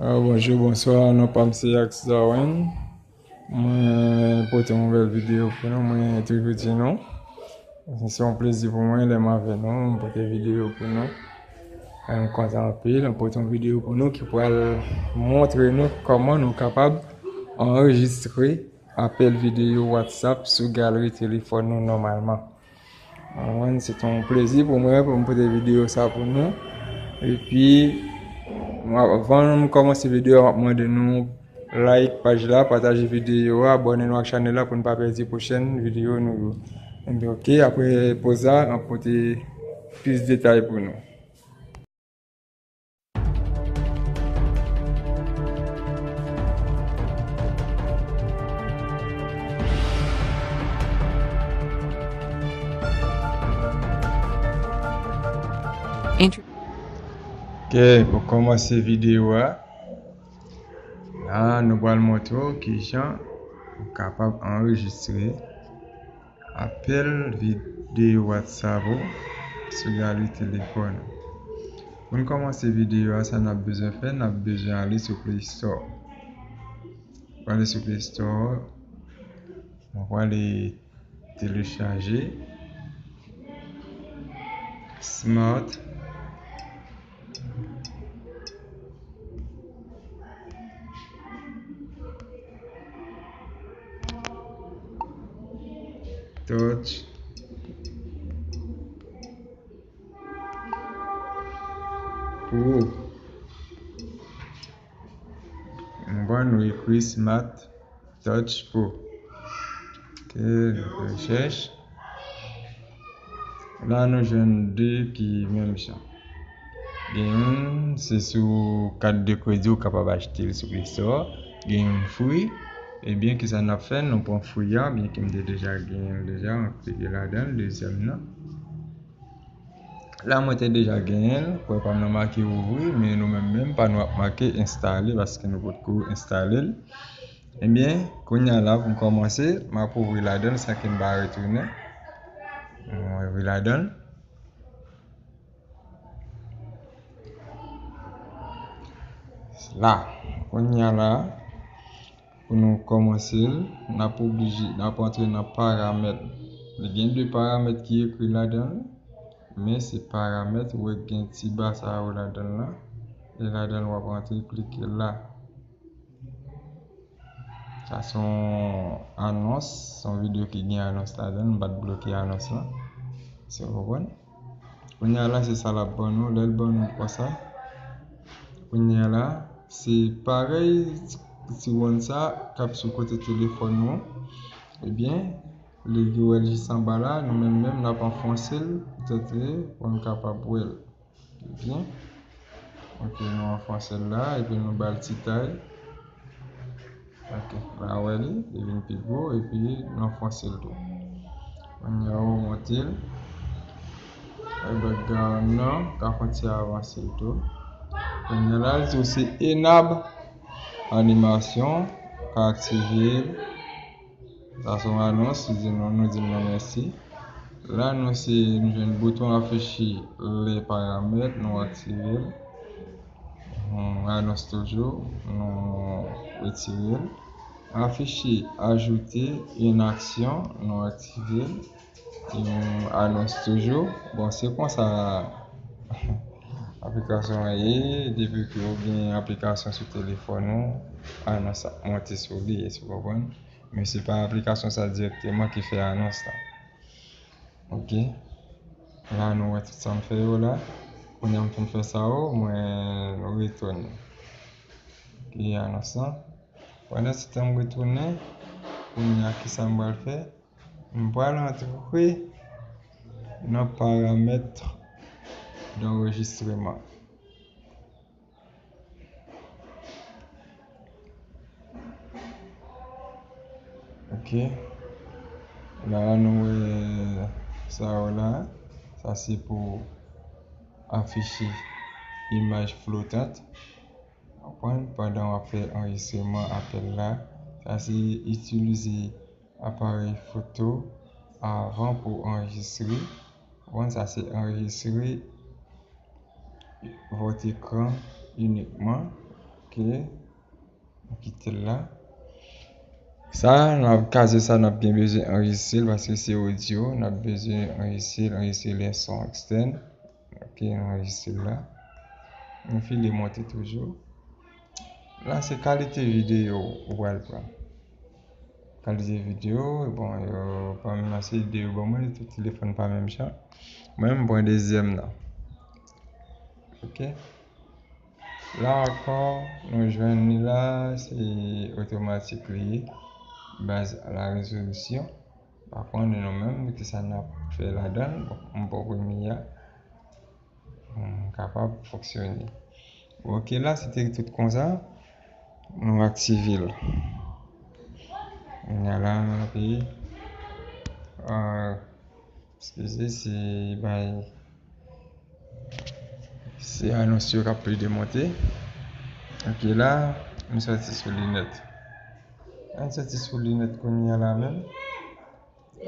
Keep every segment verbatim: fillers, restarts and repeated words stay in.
Ah, bonjou, bonswa, non pa m se Ax Darwin. Mwen pote yon bèl videyo pou nou, mwen toujou di nou. Se yon plezi pou mwen lè m avè nou, m pote videyo pou nou. E m kontan anpil, m pote yon videyo pou nou ki pral montre nou kòman nou kapab anrejistre apèl videyo WhatsApp sou galri telefòn nou nòmalman. Mwen, se te yon plezi pou mwen pou m pote videyo sa pou nou. Epi, avan m kòmanse videyo a, m ap mande nou like paj la, pataje videyo a, abòne nou ak chanèl la pou n pa pèdi pwochèn videyo nou yo. Epi, oke, apre poz la, m ap pote plis detay pou nou. Ok, pou kòmanse videyo a, la nou pral montre w kijan ou kapab anrejistre apèl videyo WhatsApp ou sou galri telefòn ou. Pou n kòmanse videyo a, sa n ap bezwen fè, n ap bezwen ale sou Play Store. Prale sou Play Store. Mwen prale telechaje Smart Touch Pro. Mwen prale nou ekri Smart Touch Pro. Ok, nou fè rechèch. La nou jwenn de ki menm jan. Gen youn, se sou kat de kredi ou kapab achte l sou Play Store. Gen youn free. Ebyen, kisa n ap fè? Nou pran free a, byen ke m te deja genyen l deja, m ap klike ladan l, dezyèm nan. La mwen te deja genyen l, kwè pa m nan make ouvri, men nou menm menm pa nou ap make enstale paske nou potko enstale l. Ebyen, kounye a la pou m kòmanse, m ap ouvri ladan l san ke m pa retounen. Mwen ouvri ladan l. La, kounye a la, pou nou kòmanse l, n ap oblije, n ap antre nan paramèt. Li gen de paramèt ki ekri ladan l, men se paramèt, ou wè gen ti ba sa yo ladan l la. E ladan l w ap antre, klike la. Sa se yon anons, se yon videyo ki gen anons ladan l, m pa t bloke anons lan. Se w konprann? Kounye a la, se sa l ap ban nou. Lè l ban nou konsa, kounye a la, se parèy ti, ti wonn sa k ap sou kote telefòn nou. Ebyen, li gen wè l jis anba la, nou menm menm, n ap anfonse l, poutèt pou n kapab wè l. Byen. Ok, nou anfonse l la, epi nou ba l ti tay. Ok, la wè li, li vin pi gwo, epi nou anfonse l tou. Kounye a ou monte l. E background nan, ka fè yon ti avanse l tou. Kounye a la, l di w se enable animasyon, ka aktive l. Sa se yon anons, li di nou, nou di l nan mèsi. La, nou se, nou jwenn bouton afficher les paramètres, nou aktive l. Yon anons toujou, nou retire l. Afficher, ajouter une action, nou aktive l. Yon anons toujou. Bon, se konsa aplikasyon an ye. Depi ke w gen aplikasyon sou telefòn ou, anons ap monte sou li, èske w konprann? Men se pa aplikasyon sa dirèkteman ki fè anons la. Ok. La nou wè tout sa m fè yo la. Kounye a m fin fè sa yo, mwen retounen. Ok, anons lan. Pandan se tan m retounen, kounye a kisa m pral fè? M pral antre nan paramèt d'enregistrement. Ok. La nou wè sa yo la. Sa se pou afiche imaj flotant. Konprann? Pandan w ap fè anrejistreman apèl la. Sa se itilize aparèy foto avan pou anrejistre. Konprann? Sa se enregistrer votre écran uniquement. Ok. Nou kite l la. Sa, n ap kaze sa, n ap byen bezwen anrejistre l paske se odyo. N ap bezwen anrejistre l, anrejistre lè son ekstèn. Ok, nou anrejistre l la. Nou file monte toujou. La, se kalite videyo ou pral pran. Kalite videyo, bon, yo pa menm ase de yo ban mwen, tout telefòn pa menm jan. Mwen, m pran dezyèm nan. Ok. La ankò, nou jwenn li la, se otomatik li ye. Baz la rezolisyon. Pa konnen nou menm, kisa n ap fè ladan l. Bon, m pran premye a. Pou m kapab fonksyone. Bon, ok, la, se te tout konsa. Nou aktive l. Kounye a la, epi, euh, eskize, se bay, se anons yo k ap plede monte. Ok, la, m soti sou linèt. M soti sou linèt kounye a la menm.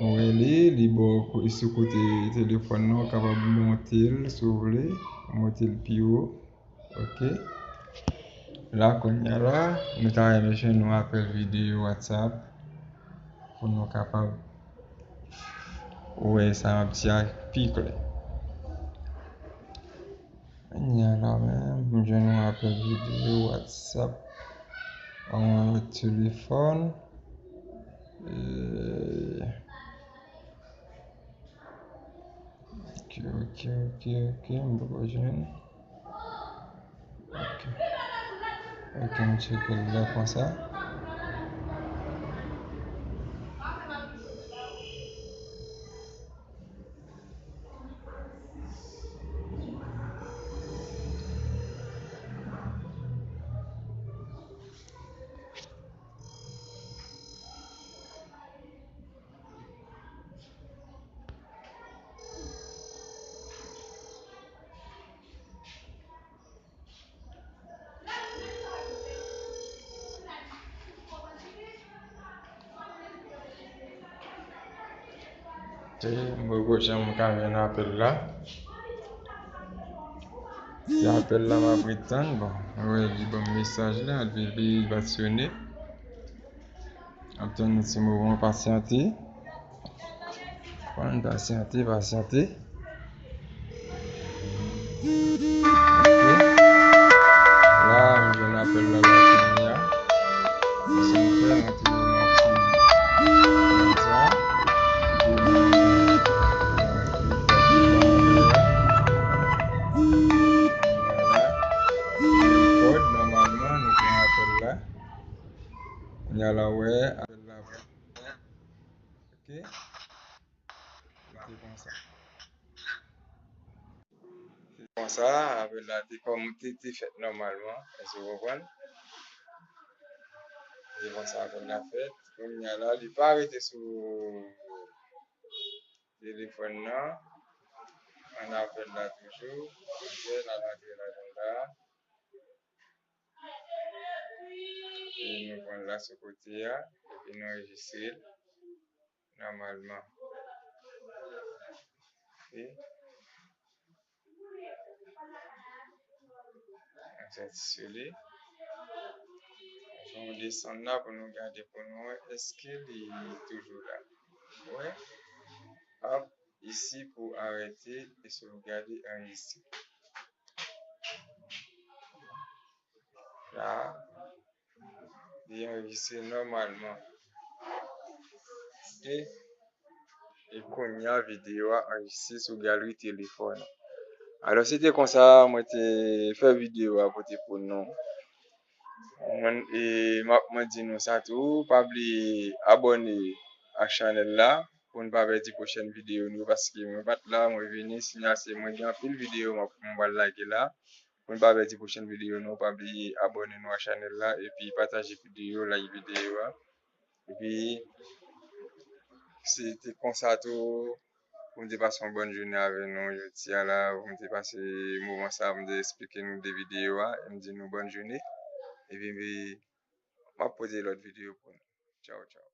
Ou wè li, li bò ko-, sou kote telefòn nan, ou kapab monte l si w vle, monte l pi wo. Ok. La, kounye a la, nou ta renmen jwenn yon apèl videyo WhatsApp pou nou kapab wè sa m ap di a pi klè. Kounye a la menm, m jwenn yon apèl videyo WhatsApp. Yon telefòn. Eh, ok, ok, ok, ok, m poko jwenn. Ok. Ok, m tcheke l la konsa. Se m poko janm ka jwenn apèl la. Se apèl la m ap ret tann. Bon, mwen wè li ban m mesaj la, li, li pa t sone. Ap tann yon ti moman, pasyante. Ann pasyante, pasyante. Ok. La, m jwenn apèl la la kounye a. Sa m fè, m antre nan ti konsa. Kòd, nòmalman, nou gen apèl la. Kounye a la, wè, apèl la. Ok. Se konsa. Se konsa, apèl la te kòm te, te fèt nòmalman, èske w konprann? Se konsa apèl la fèt. Kounye a la, li pa rete sou telefòn nan. Ann apèl la toujou. Ok, n ap antre ladan l la. E nou pran l la sou kote a, epi nou anrejistre l nòmalman. Ok. Nou soti sou li. Fò nou desann la pou nou gade, pou nou wè èske li toujou la. Wè. Ap, isi pou arete e sovgade anrejistre. La, li anrejistre nòmalman. Ok. E kounye a, videyo a anrejistre sou galri telefòn. Alò, se te konsa mwen te fè videyo a pote pou nou. Mwen, e, m ap, mwen di nou sa tou, pa bliye abòne ak chanèl la pou n pa pèdi pwochèn videyo nou, paske mwen pa t la, mwen vini, sinyal se mwen gen anpil videyo m ap, m pral lage la. Pou n pa pèdi pwochèn videyo nou, pa bliye abòne nou a chanèl la, epi pataje videyo, like videyo a. Epi, se te konsa tou, pou m te pase yon bòn jounen avè nou jodi a la, pou m te pase moman sa, pou m te eksplike nou de videyo a, e m di nou bòn jounen. Epi, m ap pote lòt videyo pou nou. Tchaw, tchaw.